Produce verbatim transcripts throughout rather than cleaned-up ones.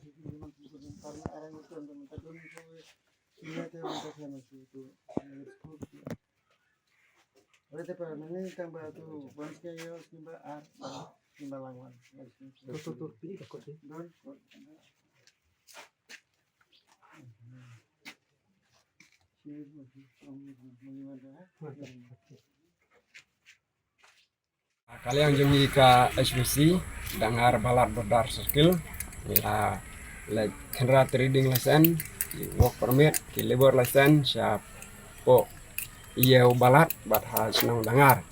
Ka liang jong ngi ka H B C Dangar Balat Border Circle, ngi la leit khynra trading license, ki work permit, ki labour license shapoh Ïew Balat bad ha shnong Dangar.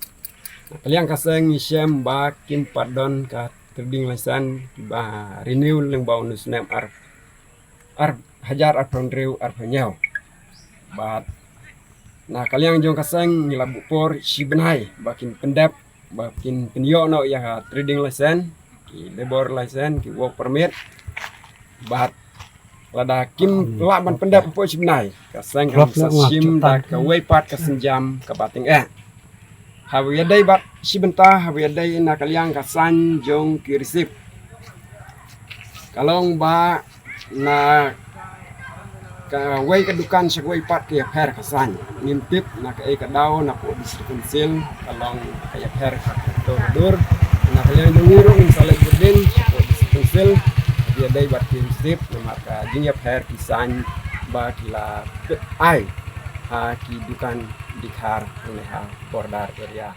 Na ka liang ka seng ngi shem ba kim pat don ka trading license ba renew lyngba u snem ar, ar hajar arphew hynriew arphew hynñiew. Bad na ka liang jong ka seng ngi la buh por shi bnai ba kin pyndep, ba kin pynïoh noh ïa ka trading license, ki labour license, ki work permit. Bad lada kim lah ban pyndep hapoh shi bnai, ka seng kan sa shim da kawei pat ka sienjam kaba tyngeh. Haba ïadei bad shi bynta, haba ïadei na ka liang ka sign jong ki receipt, ka long ba na kawei ka dukan sha kawei pat ka ïapher ka sign. Ngim tip na kaei ka daw napoh District Council ka long ka ïapher ka dur ka dur. Na ka liang jong ngi ruh ngin sa leit bud dien shapoh District Council, ïadei bad ki receipt namar ka jingïapher ki sign ba ki la ai ha ki dukan dkhar hangne ha border area.